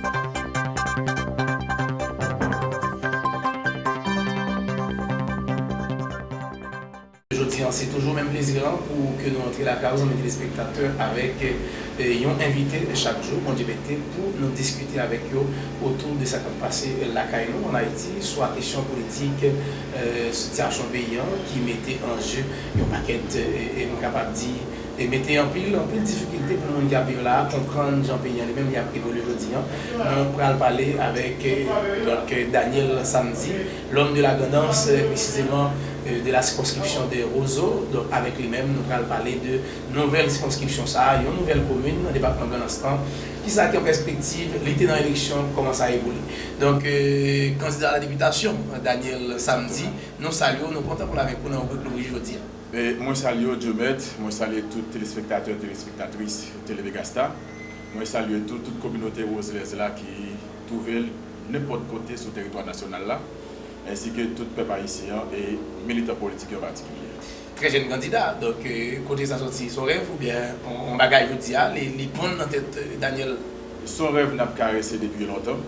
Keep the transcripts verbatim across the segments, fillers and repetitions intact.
Jodi a, se toujou menm plezi an pou ke nou antre lakay ou, zanmi telespektatè, avèk, eh, yon envite chak jou, Bondye mete, pou nou diskite avèk yo otou de sa k ap pase lakay nou ann Ayiti, swa kesyon politik, eh, sitiyasyon peyi an ki mete an je yon pakèt, eh, eh, nou kapab di, e mete anpil, anpil difikilte pou moun k ap viv la a konprann jan peyi an li menm li ap evolye jodi a. Nou pral pale avèk, eh, donk, eh, Daniel Samedi, l'homme de la grandans, eh, précisément, eh, de la circonscription de Roseau. Donk, avèk li menm, nou pral pale de nouvèl sikonskripsyon sa a, yon nouvèl komin nan depatman Grandans lan. Kisa ki an pèspektiv, li te nan eleksyon, kòman sa evolye. Donk, eh, kandida a la depitasyon, Daniel Samedi, nou salye w, nou kontan pou n avèk ou nan ribrik Louvri Je jodi a. E mwen salye w, Diomède, mwen salye tout telespektatè, telespektatris Tele Vegasta. Mwen salye tou, tout kominote wozlèz la ki twouve l nenpòt kote sou teritwa nasyonal la, ensi ke tout pèp ayisyen an e militan politik yo an patikilye. Trè jèn kandida, donk, eh, kote sa soti? Se yon rèv oubyen yon, yon bagay jodi a, li, li ponn nan tèt, eh, Daniel? Se yon rèv n ap karese depi lontan.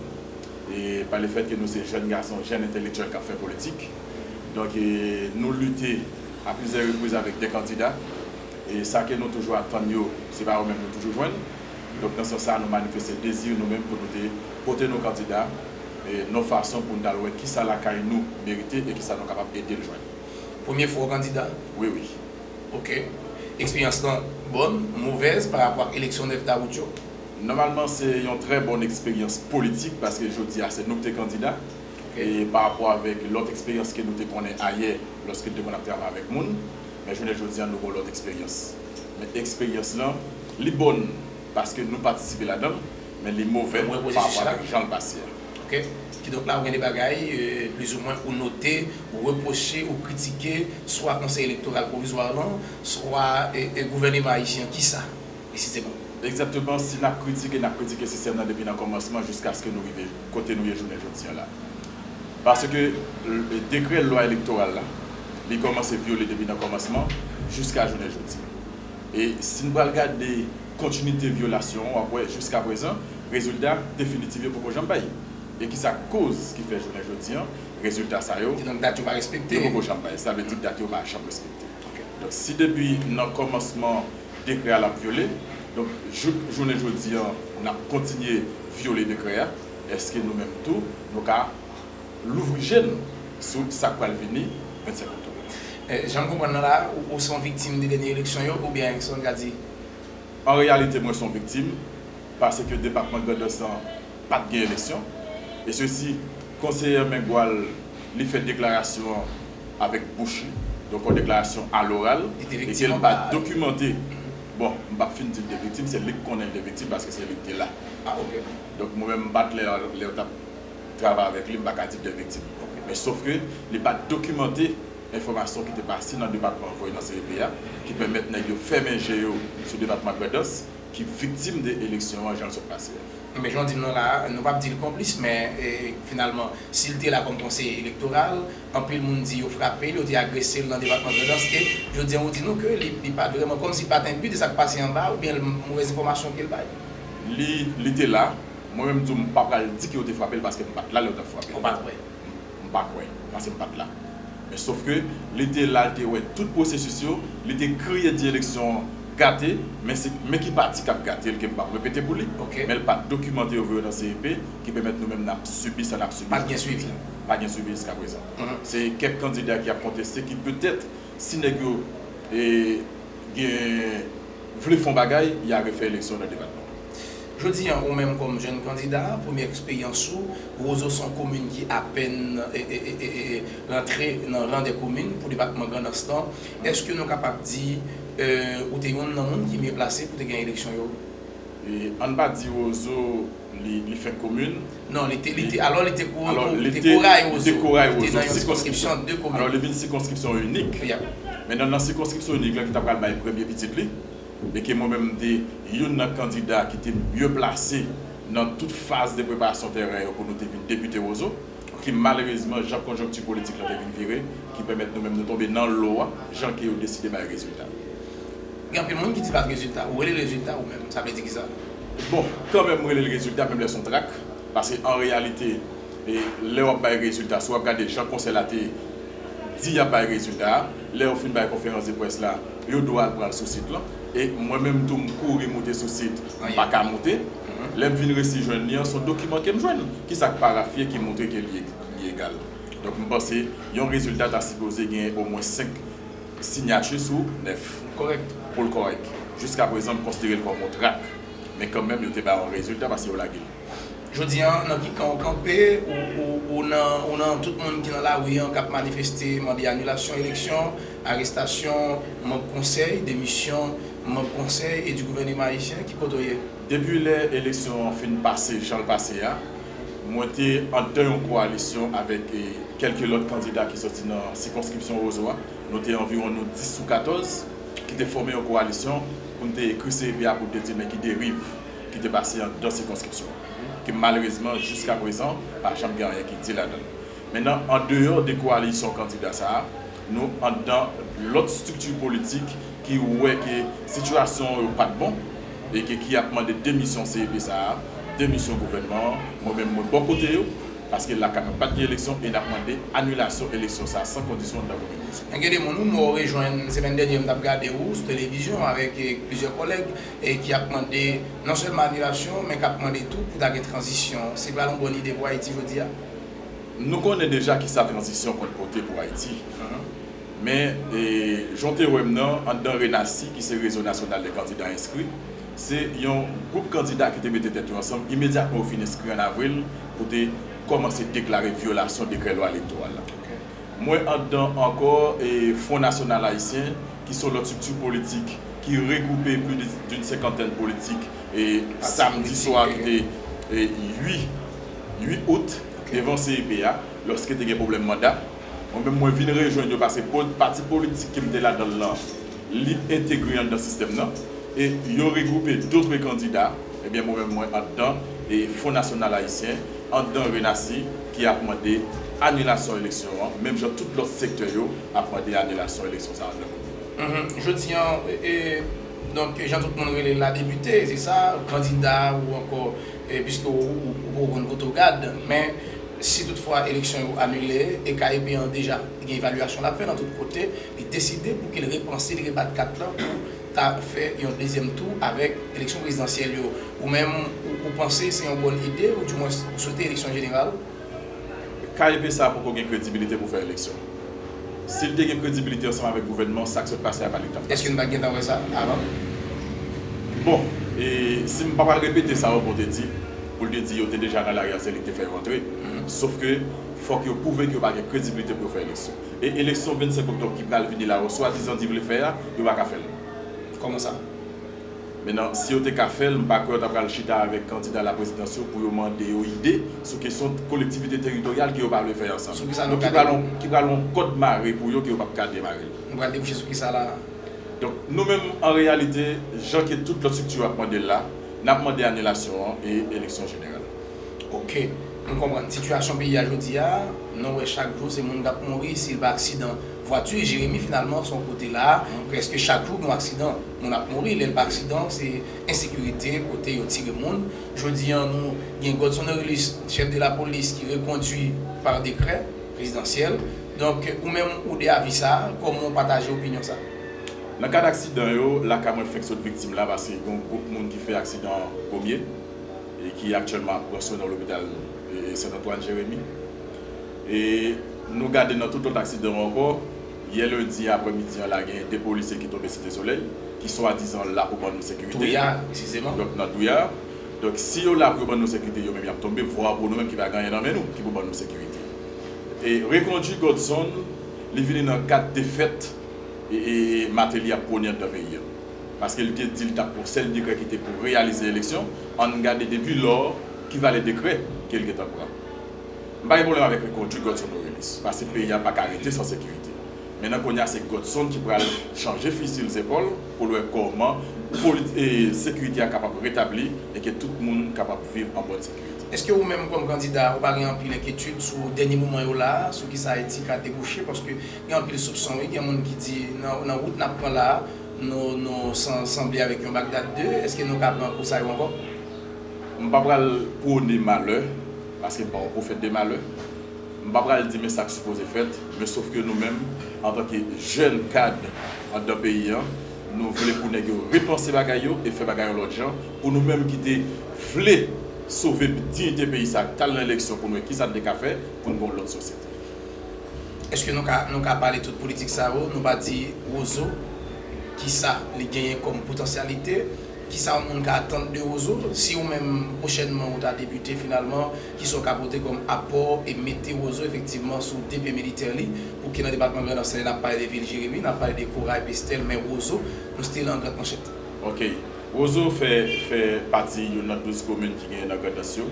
E pa lefèt ke nou se jèn gason, jèn entèlektyèl k ap fè politik. Donk, e, nou lite a plizyè repriz avèk de kandida. E sa ke nou toujou ap tann yo, se pa yo menm nou toujou jwenn. Donk, nan sans sa a, nou manifeste dezi nou menm pou nou te pote nou kandida, e, nan fason pou nou t al wè kisa lakay nou merite e kisa nou kapab ede l jwenn. Premye fwa w kandida? Wi, wi. Ok. Eksperyans lan bòn, movèz pa rapò ak eleksyon nèf dawout yo? Nòmalman, se yon trè bòn eksperyans politik, paske jodi a, se nou ki te kandida. Ok. E pa rapò avèk lòt eksperyans ke nou te konnen ayè, lòske nou te konn ap travay avèk moun, men jounen jodi a, nou gen yon lòt eksperyans. Men eksperyans lan, li bòn, paske nou patisipe ladan l, men li movè pa rapò avèk jan l pase a. Ok. Kidonk la, ou gen de bagay, eh, plizoumwen, ou note, ou repwoche, ou kritike, swa Konsèy Elektoral Pwovizwa lan, swa, eh, eh, gouvèneman ayisyen. Kisa, presizeman? Egzakteman, si n ap kritike, n ap kritike sistèm nan depi nan kòmansman jiskaske nou rive kote nou ye jounen jodi a la. Paske, eh, dekrè lwa elektoral la, li kòmanse vyole depi nan kòmansman jiska jounen jodi. E si n pral gade kontinite vyolasyon an, w ap wè jiska prezan, rezilta definitif yo poko janm bay. E kisa koz ki fè jounen jodi an, rezilta sa yo, kidonk dat yo pa respekte, yo poko janm bay. Sa vle di dat yo pa janm respekte. Ok. Donk, si depi nan kòmansman dekrè a l ap vyole, donk, jouk jounen jodi an, n ap kontinye vyole dekrè a, èske nou menm tou, nou ka louvri je n sou sa k pral vini vennsenk oktòb? Eh, jan m konprann nan la, ou, ou se yon viktim de dènye eleksyon yo, oubyen sa w ka di? An reyalite, mwen se yon viktim, paske depatman Grandans lan pa t gen eleksyon. E sesi, konseyè Mengual, li fè deklarasyon an avèk bouch li, donk yon deklarasyon aloral, e ke l pa dokimante. Bon, m p ap fin di l te viktim, se li k konnen l te viktim, paske se li k te la. Ah, ok. Donk, mwen menm, m pa t la lè yo t ap travay avèk li, m pa ka di l te viktim. Ok. Men sof ke li pa t dokimante enfòmasyon ki te pase nan depatman an voye nan C E P a, ki pèmèt nèg yo fèmen je yo sou depatman Grandans, ki viktim de eleksyon an jan l sot pase a. Men jan w di m nan la a, nou p ap di l konplis, men, e, finalman, si l te la kòm konseye elektoral, anpil moun di yo frape l, yo te agrese l nan depatman Grandans, e jodi a, ou di nou ke li, li pa t vrèman, kòmsi pa t enbi de sa k pase anba, oubyen movèz enfòmasyon ke l bay. Li, li te la, mwen menm tou, m pa pral di ke yo te frape l paske m pa t la lè yo t ap frape l. Ou pa t wè? M pa kwè, paske m pa t la. Men sof ke li te la, li te wè tout pwosesis yo, li te kriye di eleksyon an gate, men se, men ki pati k ap gate l ke m p ap repete pou li. Ok. Men l pa t dokimante yo voye yo nan C E P, ki pèmèt nou menm n ap sibi sa n ap sibi. Pa t gen swivi. Pa gen swivi jiska prezan. Mhm. Se kèk kandida ki ap konteste, ki petèt, si nèg yo, e, gen vle fè yon bagay, y a refè eleksyon nan depatman. Jodi a, ou menm kòm jèn kandida, premye eksperyans ou, Wozo se yon komin ki apèn, e, e, e, e, e, rantre nan ran dè komin pou depatman Grandans lan. Èske nou kapab di, e, ou te youn nan moun ki mye plase pou te gen eleksyon yo? E, ann pa di Wozo li, li fenk komin. Non, li te, li te, alò, li te ko-, alò, li te koray Wozo. Li te koray Wozo. Li te nan yon sikonskripsyon de komin. Alò, li vin sikonskripsyon inik. Yep. Men nan, nan sikonskripsyon inik la, ki ta pral bay premye pitit li, e ke mwen menm m te youn nan kandida ki te mye plase nan tout faz de preparasyon tèren yo pou nou te vin depite Wozo, ki malerezman, jan konjonkti politik la te vin vire, ki pèmèt nou menm nou tonbe nan lo a, jan ke yo deside bay rezilta. Gen anpil moun ki di pa t rezilta. Ou rele rezilta ou menm, sa vle di kisa? Bon, kanmenm, m rele l rezilta, menm lè se yon trak, paske an reyalite, e, lè w ap bay rezilta, si w ap gade jan konsèy la te di y ap bay rezilta a, lè yo fin bay konferans de près la, yo dwe al pran l sou sit lan. E mwen menm tou, m kouri moute sou sit, m pa ka moute. Lè m vin resi jwenn li an, se yon dokiman ke m jwenn, ki sa k parafye, ki montre ke li, li egal. Donk, m panse, yon rezilta ta sipoze gen omwen senk sinyati sou nèf. Kòrèk. Pou l kòrèk. Jiska prezan, m konsidere l kòm yon trak. Men kanmenm, yo te ba yon rezilta paske yo lage l. Jodi a, nan ki kan ou kanpe? Ou, ou, ou nan, ou nan tout moun ki nan lari an k ap manifeste, mande anilasyon eleksyon, arestasyon manm konsèy, demisyon manm konsèy e di gouvènman ayisyen? Ki kote w ye? Depi lè eleksyon an fin pase, jan l pase a, mwen te anndan yon kowalisyon avèk, e, kèlke lòt kandida ki soti nan sikonskripsyon Wozo a. Nou te anviwon nou dis ou katòz ki te fòme yon kowalisyon pou n te ekri C E P a pou n te di men ki deriv ki te pase anndan sikonskripsyon an, ke malerezman, jiska prezan, pa janm gen anyen ki di ladan l. Mentnan, andeyò de kowalisyon kandida sa a, nou anndan lòt estrikti politik ki wè ke sitiyasyon yo pa t bon e ke ki ap mande demisyon C E P sa a, demisyon gouvènman an, mwen menm mwen bò kote yo, paske lakay mwen pa t gen eleksyon e n ap mande anilasyon eleksyon sa a san kondisyon anndan komin Wozo. Men gen de moun, wi, mwen rejwenn semèn dènye, m t ap gade w sou televizyon avèk, e, plizyè kòlèg, e ki ap mande non sèlman anilasyon, men k ap mande tou pou ta gen tranzisyon. Se pral yon bòn ide pou Ayiti jodi a? Nou konnen deja ki sa tranzisyon konn pote pou Ayiti. Men, e, jan w te wè m nan, anndan Renasi, ki se Rezo Nasyonal de Kandida Enskri, se yon gwoup kandida ki te mete tèt yo ansanm imedyatman yo fin enskri an avril pou te kòmanse deklare vyolasyon dekrè lwa elektoral la. Mwen anndan ankò, e, Fwon Nasyonal Ayisyen, ki se yon lòt estrikti politik ki regwoupe plis de, d'une senkantèn politik, e, samdi swa ki te, e, uit, uit out, devan C E P a, lòske te gen pwoblèm manda. Mwen menm, mwen vin rejwenn yo paske po-, pati politik ke m te ladan l lan, li entegre anndan sistèm nan. E yo regwoupe dotre kandida. Ebyen, mwen menm, mwen anndan, e, Fwon Nasyonal Ayisyen, anndan Renasi, ki ap mande anilasyon eleksyon an, menm jan tout lòt sektè yo ap mande anilasyon eleksyon sa a anndan komin. Mhm. Jodi an, e, e, donk, jan tout moun rele l la, depite, se sa, kandida ou ankò, e, piske ou, ou, ou poko konn kote w gad, men si toutfwa eleksyon yo anile, e K E P an deja gen evalyasyon l ap fè nan tout kote, li deside pou ke l repanse, li rebat kat lan pou ta fè yon dezyèm tou avèk eleksyon prezidansyèl yo. Ou menm, ou, ou panse se yon bòn ide, oudimwens, ou swete eleksyon jeneral? K E P sa a poko gen kredibilite pou fè eleksyon. Si l te gen kredibilite ansanm avèk gouvènman, sa k sot pase a pa t gentan pase. Èske n pa t gentan wè sa avan? Bon, e si m pa pral repete sa Obon te di, pou l te di yo te deja nan lari a, se li k te fè yo antre. Sòf ke fòk yo pwouve ke yo pa gen kredibilite pou yo fè eleksyon. E eleksyon vennsenk oktòb ki pral vini la, yo swadizan di vle fè a, yo pa ka fè l. Kòman sa? Mentnan, si yo te ka fè l, m pa kwè yo ta pral chita avèk kandida laprezidans yo pou yo mande yo ide sou kesyon kolektivite teritoryal ke yo pa vle fè ansanm. Sou kisa nou ka... Donk, ki pral yon, ki pral yon kòd mare pou yo ke yo p ap ka demare l. Nou pral debouche sou kisa la? Donk, nou menm, an reyalite, jan ke tout lòt estrikti yo ap mande l la, n ap mande anilasyon an e eleksyon jeneral. Ok. M konprann. Sitiyasyon peyi a jodi a, nou wè chak jou se moun k ap mouri, si l pa aksidan vwati. Jeremi, finalman, se yon kote la, prèske chak jou gen yon aksidan. Moun ap mouri, lè l pa aksidan, se ensekirite, kote yo tire moun. Jodi a, nou gen Godson Aurilus, chèf de lapolis, ki rekondui pa dekrè prezidansyèl. Donk, ou menm, ou de avi sa, kòman w pataje opinyon sa? Nan kad aksidan yo, lakay mwen fenk sot viktim la, paske gen yon gwoup moun ki fè aksidan an premye, e ki aktyèlman ap pran swen nan lopital, e, Sent Antwàn Jeremi. E nou gade nan tout lòt aksidan yo ankò, yè lendi aprèmidi an la, gen de polisye ki tonbe Site Solèy, ki swadizan la pou ban nou sekirite. Douya, presizeman. Donk, nan Douya. Donk, si yo la pou yo ban nou sekirite, yo menm y ap tonbe, vwa pou nou menm ki pa gen anyen nan men nou, ki pou ban nou sekirite. E rekondui Godson, li vini nan kad defèt e, e Martelly ap pwone anndan peyi a. Paske li te di li t ap pran sèl dekrè ki te pou reyalize eleksyon, ann gade depi lò ki valè dekrè ke l gentan pran. M pa gen pwoblèm avèk rekondui Godson Aurilus, paske peyi a pa ka rete san sekirite. Mentnan, kounye a, se Godson ki pral chanje fizi l zepòl pou l wè kòman poli-, e, sekirite a kapab retabli e ke tout moun kapab viv an bòn sekirite. Èske ou menm, kòm kandida, ou pa gen anpil enkyetid sou dènye moman yo la a, sou kisa Ayiti ka debouche? Paske gen anpil soupson, wi. Gen moun ki di, nan, nan wout n ap pran la a, nou, nou san-, sanble avèk yon Bagdad de. Èske nou ka pran kou sa yo ankò? M pa pral pwone malè, paske m pa yon pwofèt de malè. M pa pral di men sa k sipoze fèt, men sof ke nou menm, antanke jèn kad anndan peyi an, nou vle pou nèg yo repanse bagay yo e fè bagay yon lòt jan, pou nou menm ki te vle sove diyite peyi sa, t al nan eleksyon pou n wè kisa n te ka fè pou n gen yon lòt sosyete. Èske nou ka, nou ka pale tout politik sa yo, nou pa di Wozo, kisa li genyen kòm potansyalite, kisa yon moun ka atann de Wozo, si ou menm pwochènman ou ta depite finalman, kisa w ka pote kòm apò e mete Wozo efektivman sou de pye militè li, pou ke nan depatman Grandans, lè n ap pale de vil Jeremi, n ap pale de Koray, Pestèl, men Wozo, nou still an Grandans. Ok. Wozo fè, fè pati youn nan douz komin ki genyen nan Grandans yo.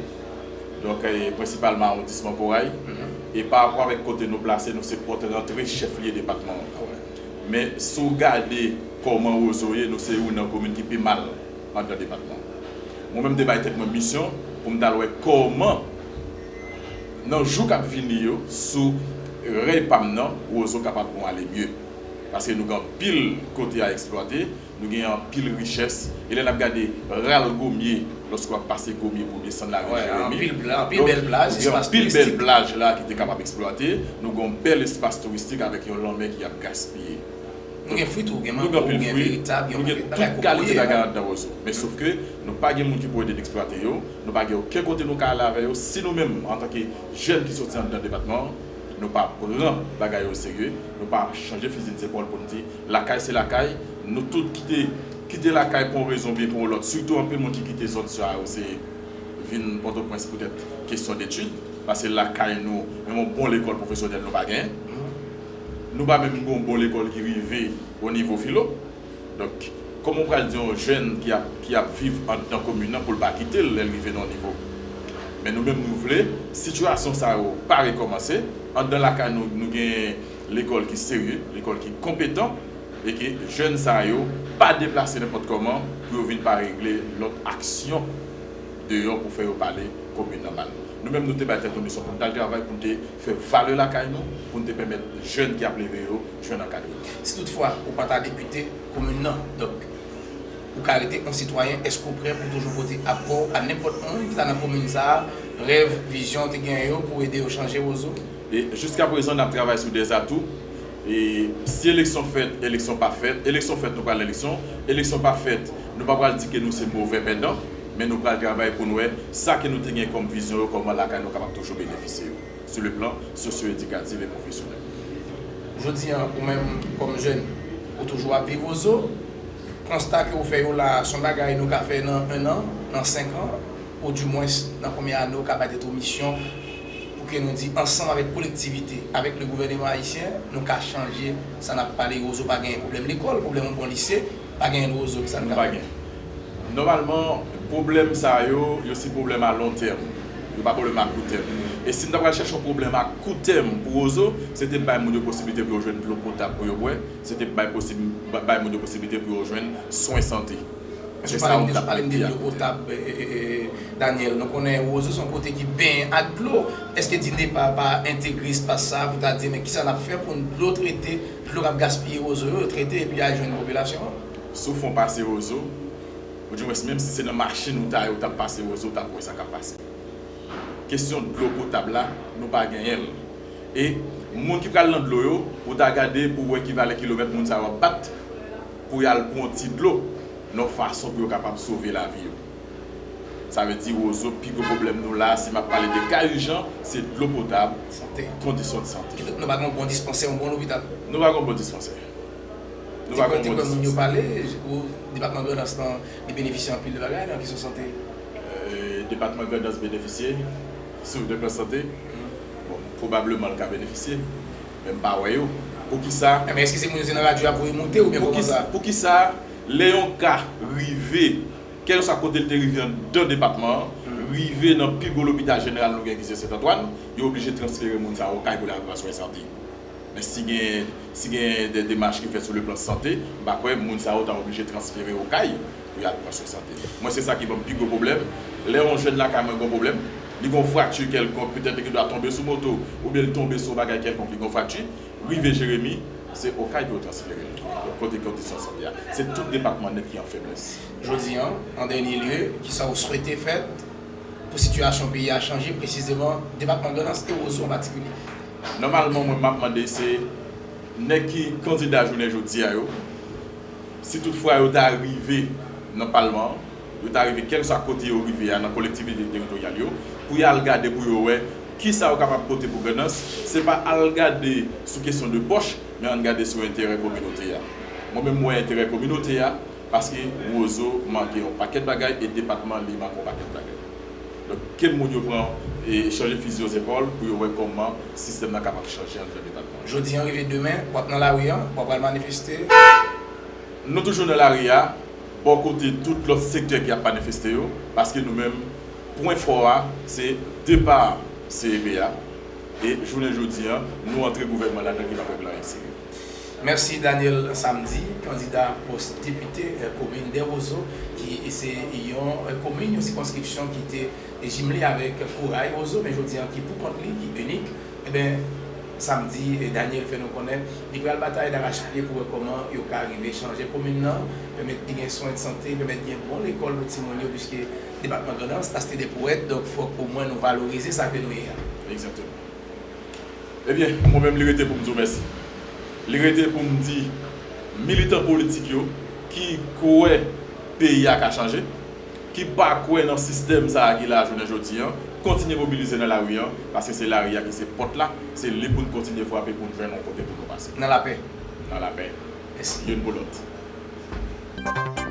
Donk, e, prensipalman awondisman Koray. E pa rapò avèk kote nou plase, nou se pòt rantre chèflye depatman an. Men, si w gade kòman Wozo ye, nou se youn nan komin ki pi mal anndan depatman an. Mwen menm, m te bay tèt mwen misyon pou m t al wè kòman, nan jou k ap vini yo, sou rèy pa m nan, Wozo kapab bon ale mye. Paske nou gen anpil kote a eksplwate, nou gen anpil richès. E lè n ap gade ral Gomye, lòske w ap pase Gomye pou w desann lari Jeremi, anpil bèl plaj, espas touristik. Gen anpil bèl plaj la ki te kapab eksplwate. Nou gen yon bèl espas touristik avèk yon lanmè ki ap gaspiye. Nou gen fwi tou, gen mango, gen veritab, gen yon pakèt bagay kokoye. Nou gen tout kalite bagay anndan Wozo. Men sof ke nou pa gen moun ki pou ede n eksplwate yo, nou pa gen okenn kote nou ka ale avè yo. Si nou menm, antanke jèn ki soti anndan depatman an, nou pa pran bagay yo oserye, nou pa chanje fizi n zepòl pou n di lakay se lakay, nou tout kite, kite lakay pou yon rezon oubyen pou yon lòt. Sitou anpil moun ki kite zòn sa yo, se vin Pòtoprens poutèt kesyon detid, paske lakay nou, menm yon bon lekòl pwofesyonèl nou pa genyen. Nou pa menm gen yon bon lekòl ki rive o nivo filo. Donk, kòman w pral di yon jèn ki ap, ki ap viv anndan komin nan pou l pa kite l lè l rive nan yon nivo? Men nou menm nou vle sitiyasyon sa yo pa rekòmanse. Anndan lakay nou, nou gen lekòl ki serye, lekòl ki konpetan, e ke jèn sa yo pa deplase nenpòt kòman pou yo vin pa regle lòt aksyon deyò pou fè yo pale komin nan mal. Nou menm, nou te bay tèt nou misyon pou n t al travay, pou n te fè valè lakay nou, pou n te pèmèt jèn ki ap leve yo jwenn ankadreman. Si toutfwa ou pa ta depite komin nan, donk, ou ka rete yon sitwayen, èske ou prè pou toujou pote apò w a nenpòt moun ki ta nan komin sa a, rèv, vizyon ou te genyen yo pou ede yo chanje Wozo? E jiskaprezan, n ap travay sou dèzatou. E si eleksyon fèt, eleksyon pa fèt, eleksyon fèt, nou pral nan eleksyon, eleksyon pa fèt, nou pa pral di ke nou se movè pèdan, men nou pral travay pou n wè sa ke nou te gen kòm vizyon yo, kòman lakay nou kapab toujou benefisye yo, sou le plan sosyo-edikatif e pwofesyonèl. Jodi a, ou menm, kòm jèn, ou toujou ap viv Wozo. Konsta ke ou fè yo la, se yon bagay nou ka fè nan en an, nan senk an, ou dimwens nan konbyen ane ou ka bay tèt ou misyon pou ke nou di, ansanm avèk kolektivite, avèk le gouvèneman ayisyen, nou ka chanje sa n ap pale. Wozo pa genyen pwoblèm lekòl, pwoblèm yon bon lise, pa genyen nan Wozo, kisa n ka fè? Nòmalman, pwoblèm sa yo, yo se pwoblèm a lon tèm. Yo pa pwoblèm a kou tèm. E si n ta pral chèche yon pwoblèm a kou tèm pou Wozo, se te bay moun yo posiblite pou yo jwenn dlo potab pou yo bwè, se te bay posib, bay moun yo posiblite pou yo jwenn swen sante. Se sa ou t ap mete a. Pale m de dlo potab, e, e, e, e, Daniel. Nou konnen Wozo se yon kote ki benyen ak dlo. Èske DINEPA pa entegre espas sa a pou ta di, men kisa n ap fè pou dlo trete, dlo k ap gaspiye Wozo yo, yo trete epi al jwenn popilasyon an? Si w fè yon pase Wozo, ou dimwens, menm si se nan machin ou ta ye, ou t ap pase Wozo, ou t ap wè sa k ap pase. Kesyon dlo potab la, nou pa genyen l. E moun ki pral nan dlo yo, ou ta gade pou w wè ki valè kilomèt moun sa yo ap bat pou y al pran yon ti dlo, nan yon fason pou yo kapab sove lavi yo. Sa vle di, Wozo, pi gwo pwoblèm nou la, si m ap pale de ka ijan, se dlo potab, kondisyon de sante. Kidonk, nou pa gen yon bon dispansè, yon bon lopital. Nou pa gen yon bon dispansè. Nou pa gen yon bon dispansè. Te kwè moun yo pale, ou, depatman Grandans lan, li benefisye anpil de bagay nan kesyon sante. E, depatman Grandans benefisye sou le plan sante? Bon, pwobableman l ka benefisye, men m pa wè yo. Poukisa? Enben, èske se moun yo se nan radyo y ap voye moute oubyen kòman sa? Poukisa, lè yon ka rive, kèlkeswa kote l te rive anndan depatman an, rive nan pi gwo lopital jeneral nou gen ki se Sent Antwàn, yo oblije transfere moun sa a Okay pou l al pran swen sante? Men si gen, si gen de demach ki fèt sou le plan sante, m pa kwè moun sa yo ta oblije transfere Okay pou y al pran swen sante. Mwen, se sa ki ban m pi gwo pwoblèm. Lè yon jèn lakay mwen gen yon pwoblèm, li gen yon frakti kèlkonk, petèt li gendwa tonbe sou moto, oubyen li tonbe sou yon bagay kèlkonk, li gen yon frakti, rive Jeremi, se Okay pou yo transfere l. Kote kondisyon sante a. Se tout depatman nèt ki an feblès. Jodi a, an dènye lye, kisa w swete fèt pou sitiyasyon peyi a chanje, presizeman depatman Grandans e Wozo an patikilye? Nòmalman, mwen m ap mande se nèg ki kandida jounen jodi a yo, si toutfwa yo ta rive nan palman an, yo ta rive kèlkeswa kote yo rive a nan kolektivite teritoryal yo, pou y al gade pou yo wè kisa yo kapab pote pou Grandans, se pa al gade sou kesyon de pòch, men ann gade sou enterè kominote a. Mwen menm, mwen wè enterè kominote a, paske Wozo manke yon pakèt bagay e depatman li manke yon pakèt bagay. Donk, ke moun yo pran e chanje fizi o zepòl pou yo wè kòman sistèm nan kapab chanje anndan depatman an. Jodi an rive demen, w ap nan lari an, w ap al manifeste? Nou toujou nan lari a, bò kote tout lòt sektè ki ap manifeste yo, paske nou menm, pwen fò a, se depa C E P a, e jounen jodi an, nou antre gouvènman ladan ki p ap regle anyen serye. Mèsi Daniel Samedi, kandida pòs depite, eh, komin Dèwozo, ki se yon, eh, komin, yon sikonskripsyon ki te jimle avèk Koray Wozo, men jodi an ki pou kont li, ki inik. Eben, Samedi, eh, Daniel fè nou konnen li pral batay darachpye pou wè kòman yo ka rive chanje komin nan, pèmèt li gen swen de sante, pèmèt gen bon lekòl pou timoun yo, piske depatman Grandans, la cité des poètes, donk fòk omwen nou valorize sa ke nou ye a. Egzakteman. Ebyen, mwen menm, li rete pou m di w mèsi. Li rete pou m di militan politik yo ki kwè peyi a ka chanje, ki pa kwè nan sistèm sa a ki la jounen jodi an, kontinye mobilize nan lari an, paske se lari a ki se pòt la, se li pou n kontinye frape pou n jwenn yon kote pou nou pase. Nan lapè. Nan lapè. Mèsi. Youn pou lòt.